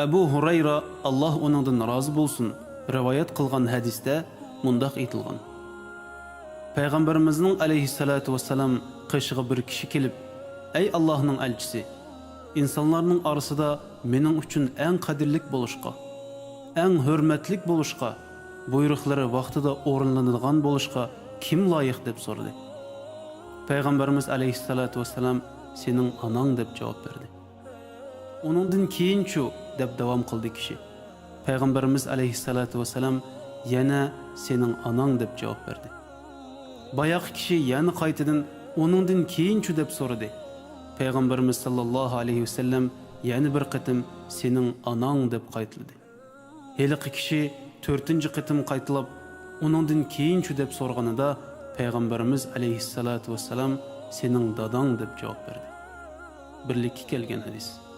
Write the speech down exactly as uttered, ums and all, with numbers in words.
ئەبۇ ھۇرەيرا، ئاللاھ ئۇنىڭدىن رازى بولسۇن، رىۋايەت قىلغان ھەدىستە مۇنداق ئېيتىلغان: پەيغەمبىرىمىزنىڭ ئەلەيھىسسالاتۇ ۋەسسالام قېشىغا بىر كىشى كېلىپ، ئەي ئاللاھنىڭ ئەلچىسى، ئىنسانلارنىڭ ئارىسىدا مېنىڭ ئۈچۈن ئەڭ قەدىرلىك بولۇشقا، ئەڭ ھۆرمەتلىك بولۇشقا، بۇيرۇقلىرى ۋاقتىدا ئورۇنلىنىدىغان بولۇشقا كىم لايىق؟ دەپ سورىدى. پەيغەمبىرىمىز ئەلەيھىسسالاتۇ ۋەسسالام سېنىڭ ئاناڭ دەپ جاۋاب بەردى. ئۇنىڭدىن كېيىنچۇ؟ دەپ داۋام قىلدى كىشى. پەيغەمبىرىمىز ئەلەيھىسسالاتۇ ۋەسسالام يەنە سېنىڭ ئاناڭ دەپ جاۋاب بەردى. باياقى كىشى يەنە قايتىدىن ئۇنىڭدىن كېيىنچۇ؟ دەپ سورىدى. پەيغەمبىرىمىز ساللاللاھۇ ئەلەيھى ۋەسەللەم يەنە بىر قېتىم سېنىڭ ئاناڭ دەپ قايتىلىدى. ھېلىقى كىشى تۆتىنچى قېتىم قايتىلاپ، ئۇنىڭدىن كېيىنچۇ؟ دەپ سورىغىنىدا، پەيغەمبىرىمىز ئەلەيھىسسالاتۇ ۋەسسالام سېنىڭ داداڭ دەپ جاۋاب بەردى. بىرلىككە كەلگەن ھەدىس.